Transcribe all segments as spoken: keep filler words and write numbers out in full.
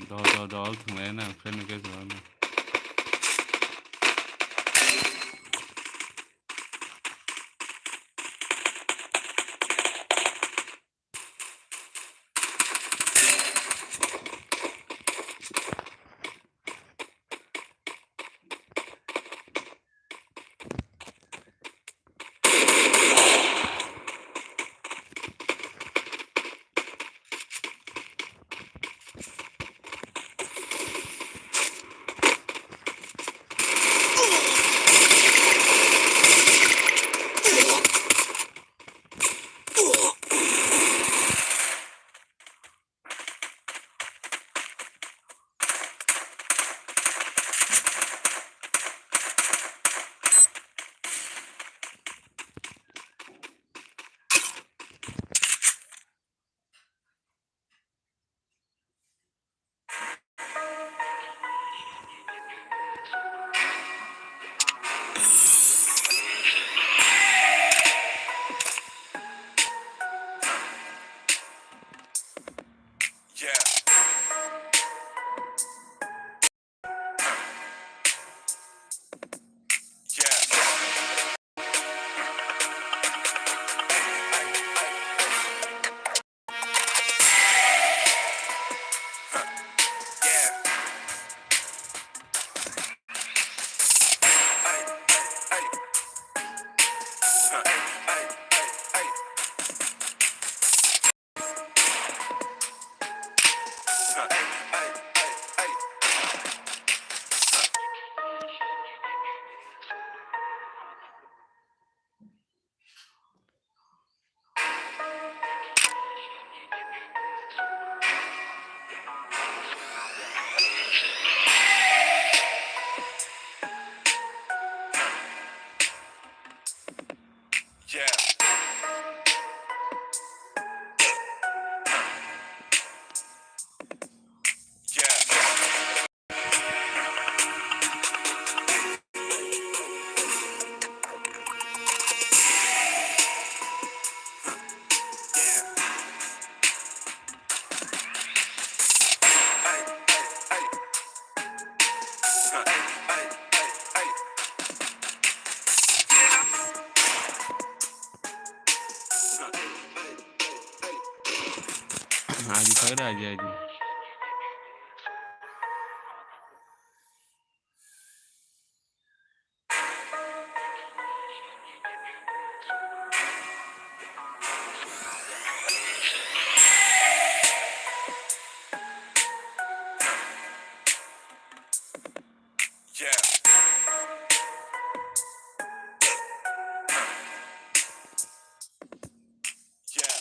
Dol, dol, dol, thwnglai nang, friend request rw nang. Yeah. Yeah. Yeah. Yeah. Aji thagre, aji, aji. Yeah. Yeah.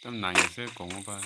Tam nangya se kongo ba.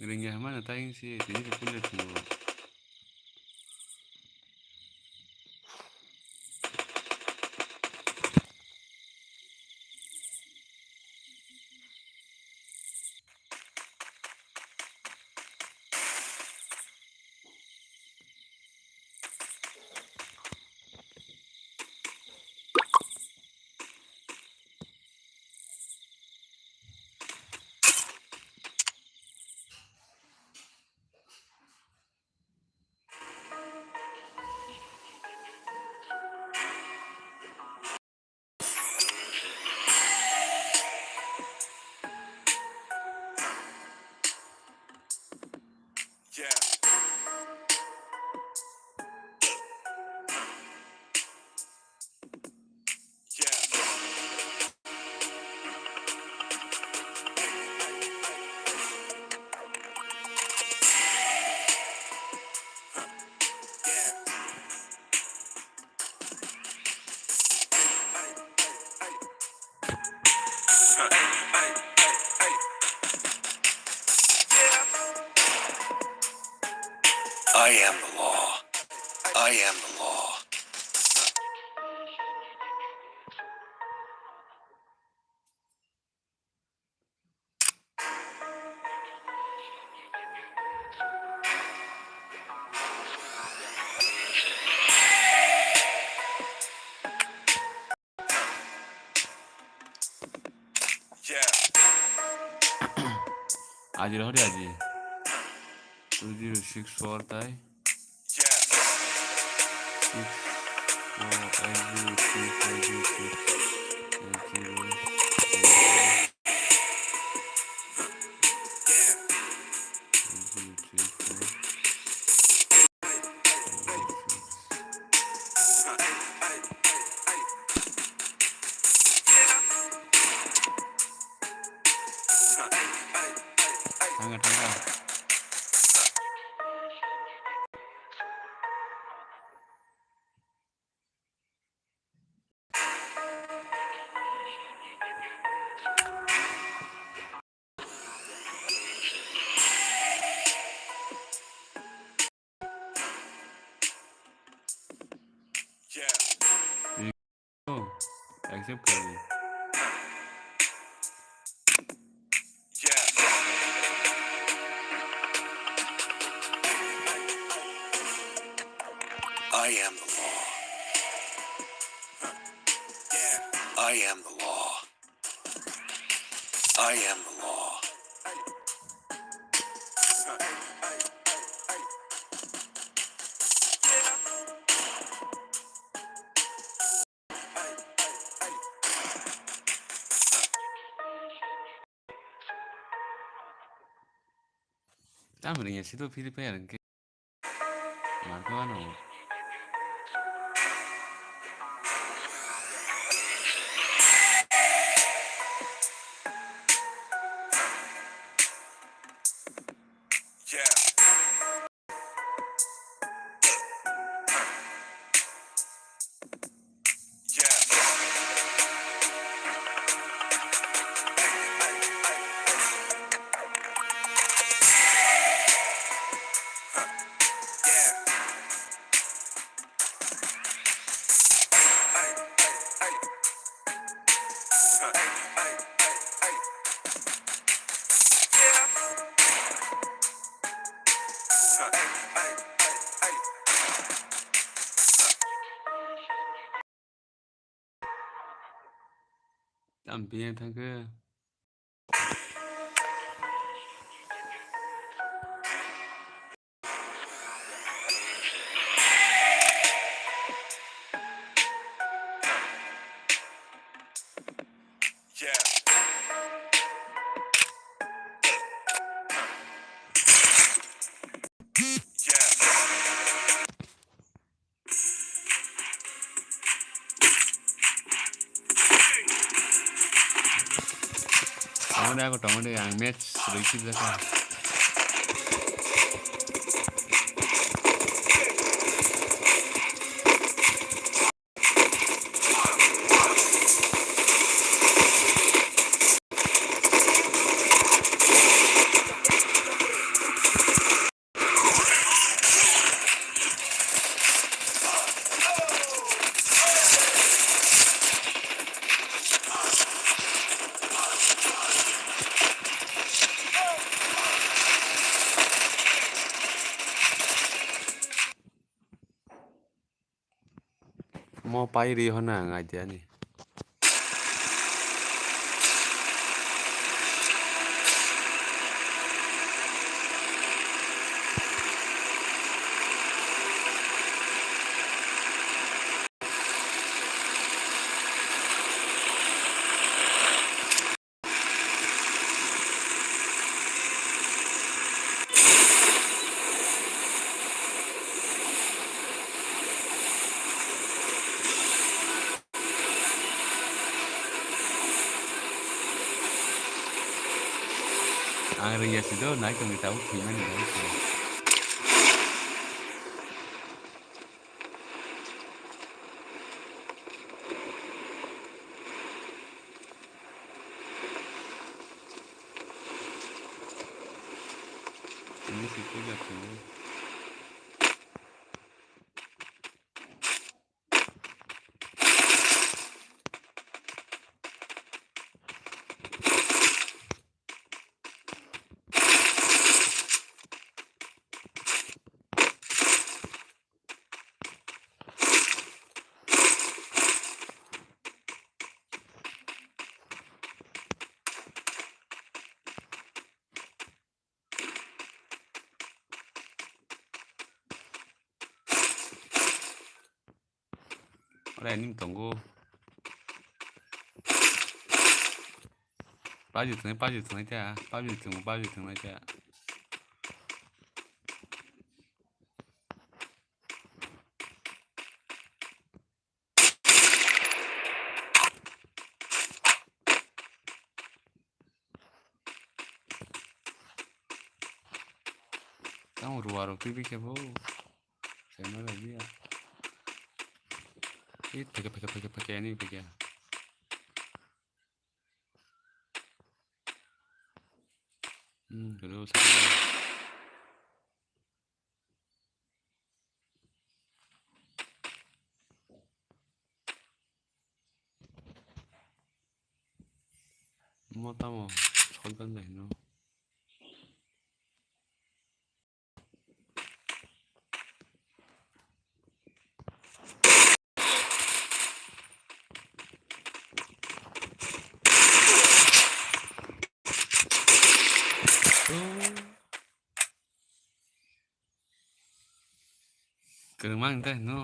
Ringya hamano tayeng si tini se pulle thungo. Yeah. I am the law. I am the law. Aji rohori aji. Two zero six four tai. Six four eight zero three four zero six eight zero three four. Eight zero three four. Thangkha, thangkha. Oh, accept kar di. I am the law. I am the law. I am the law. Tamo ringya sito Free Fire hwnkhe. Manthok ano. Tamo piya thangkhe. Amo de ako tongmani ang match rwui sijak kha. Mo pai ri hona ang idea ni. Ang rwngya si do, nai tongwi tabuk thwimani bai se. Ini si puja thwimani. Prai nim tongo. Paju thwnai, paju thwnai ta, paju thwngo, paju thwnai ta. Tamo ruwa rok twi bikhe bo. Sema lai biya. Ih, pheke, pheke, pheke, pheke, ani pheke. Hmm, hello, sir. Mo tamo shotgun de hino. Kwrwngma wng tei hino.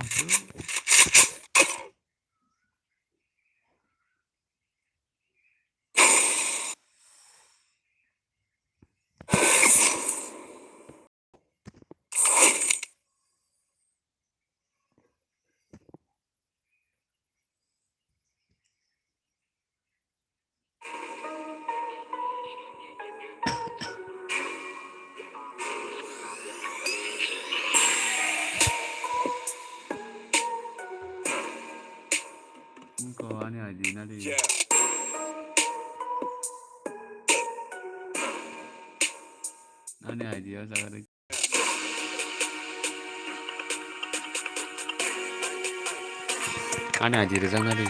Wngkha ani I D na di. Ani I D o jaga rwk. Ani I D rwjakna di.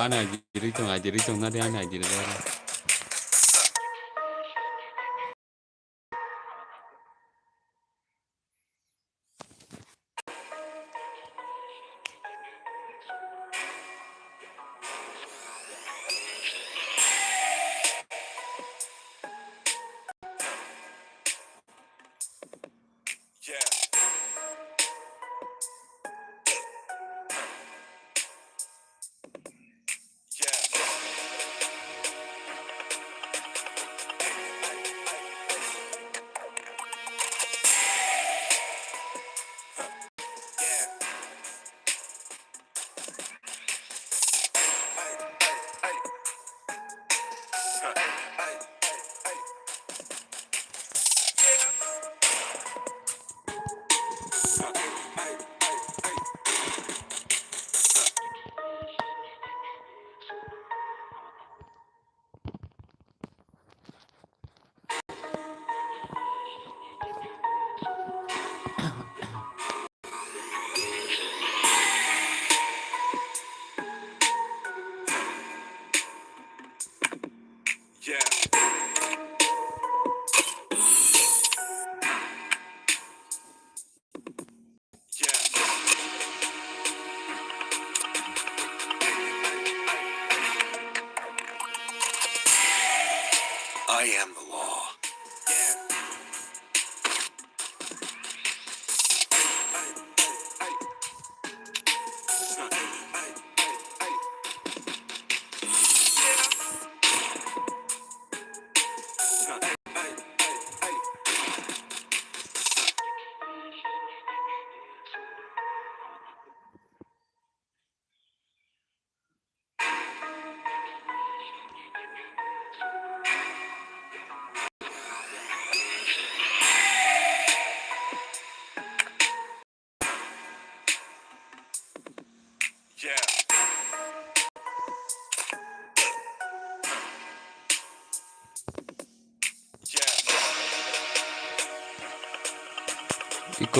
Ani ajiri tong, ajiri tong na de, ani ajiri tong. I am the law. Iko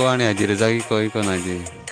ani aji rijak, iko, iko naidi.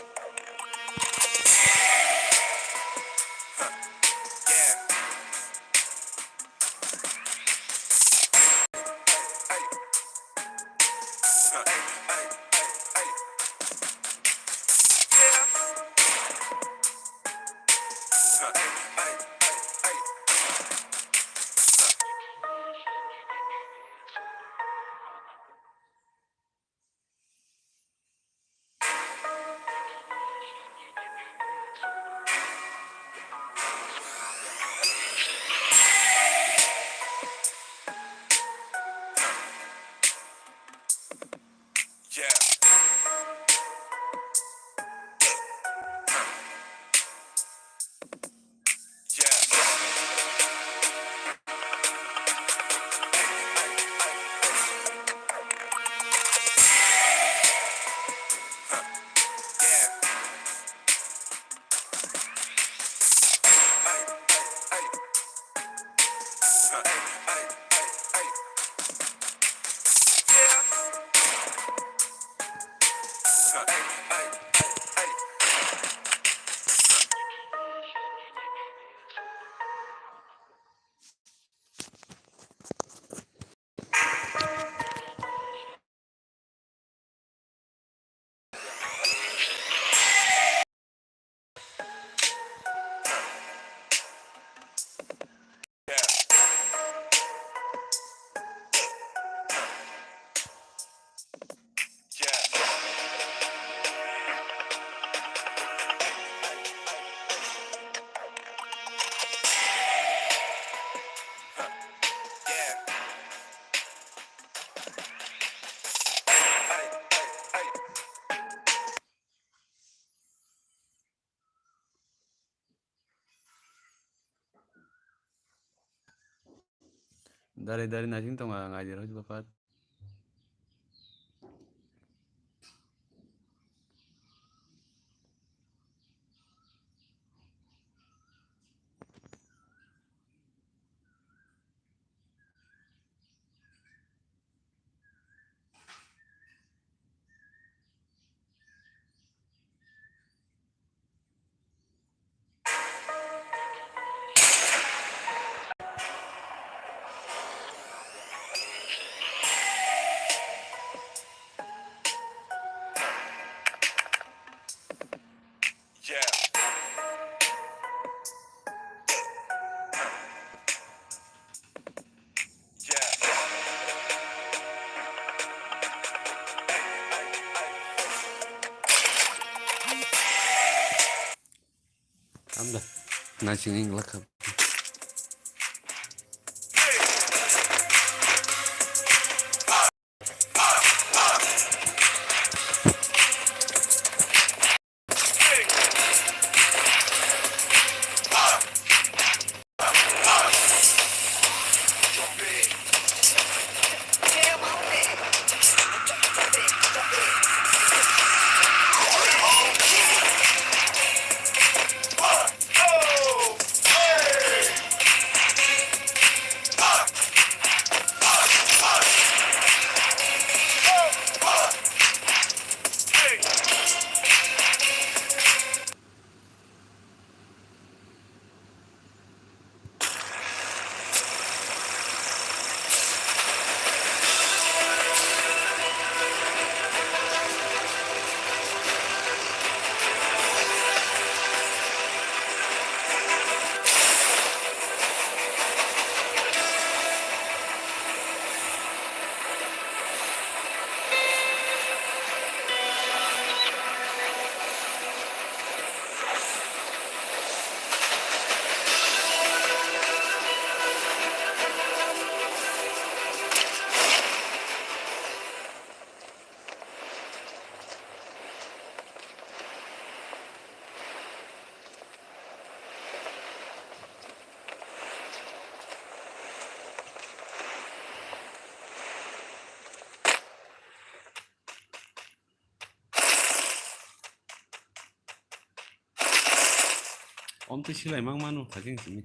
Dari dari naising tongo ang aji rok bapar. Amda. Naising wng lakha. Om twi silai mang mano, thajeng simi.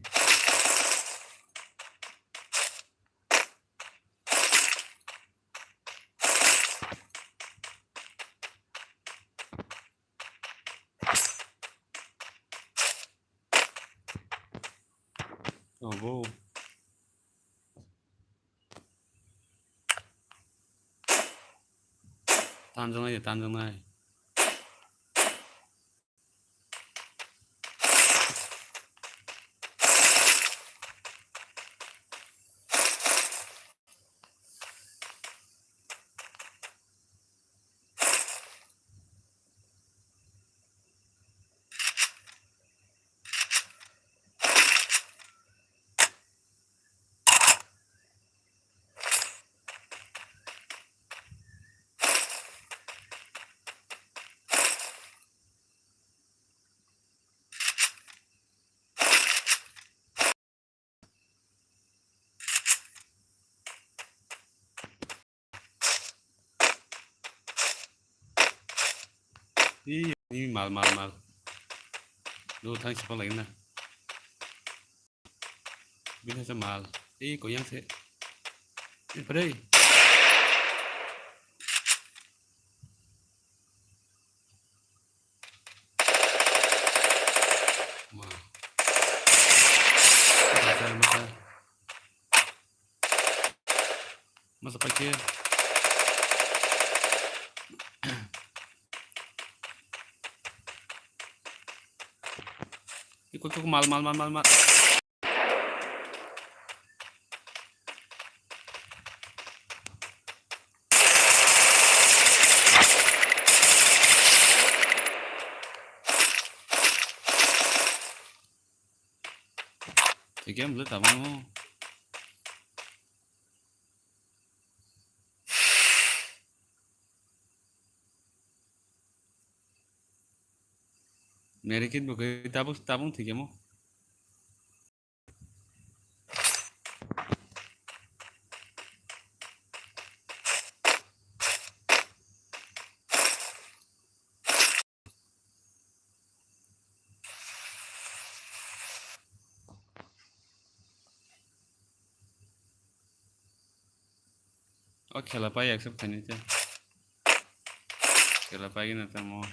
Obo. Tanjaknai, tanjaknai. Ih, ini mal, mal, mal. Lu thang siapa lagi na? Bini sa mal. Ih, koyang se. Ih, padai. Masa, masa. Masa pakai. Ikut, ikut, mal, mal, mal, mal, mal. Game le tabang mo. Merikit bo khe tabuk, tabung thikemo. O khela pai accept khainai se. Khela pai gina tamo.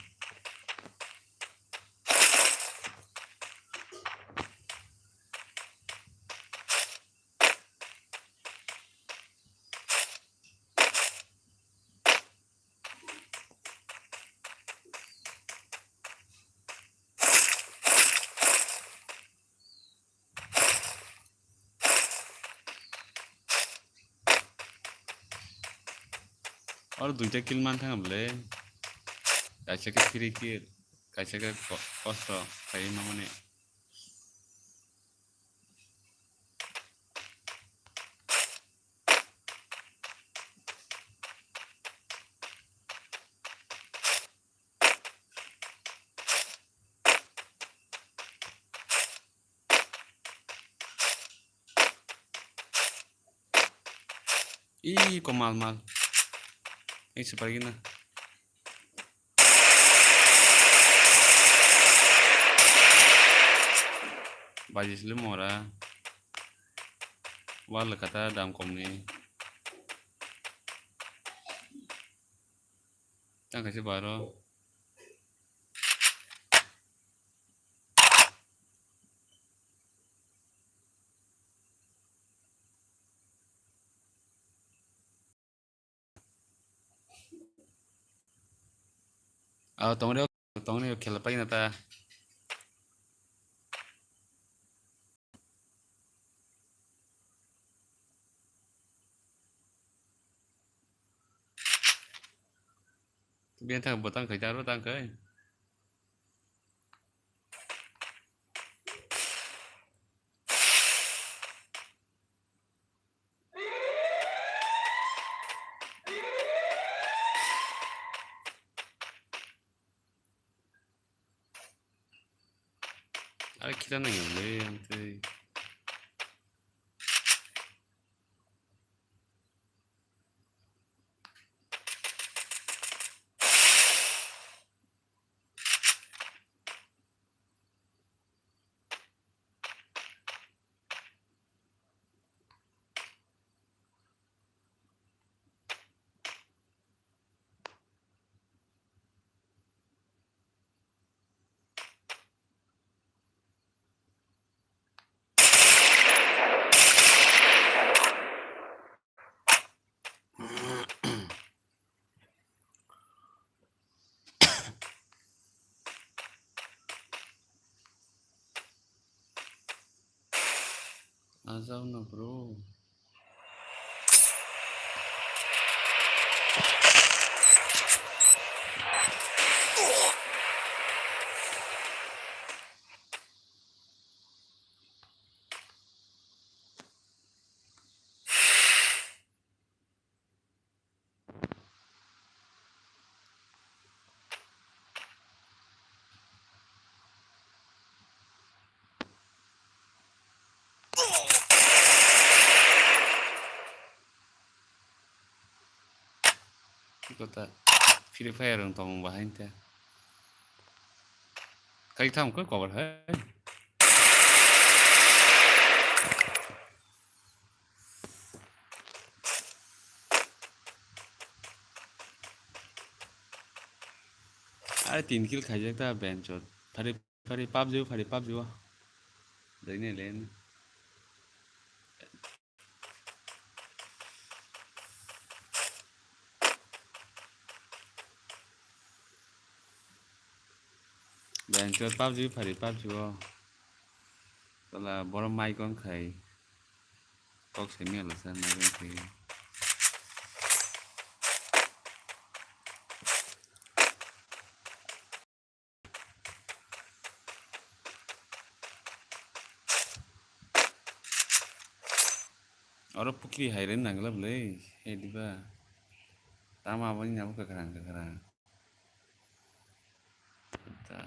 Oro duita kill man thang bole. Kaisa khe free kill, kaisa khe ko-, kosto khai mamani. Ih, ko mal mal. Ih, super gina. Baji sile mora. Wal kata dam kom ni. Tang kaisa baro. Ah, tongri, tongri khela pai na ta. Biyan thang botang khai ta ro tang khai. Are kita nang le ang tei. Ajao no bro. Kota Free Fire rong tong bahai te. Kai tham ko cover hai. Are tin kill khaijak ta benchot. Phari phari PUBG o, phari PUBG o. Dai ne len. Benchot PUBG phari PUBG o. Tala borok mai kon khai. Kok simi ala sa mai kon khai. Oro pukri hai ren nangla bwle, he diba? Tama aboni nabo kwkhwrang kwkhwrang. Ta.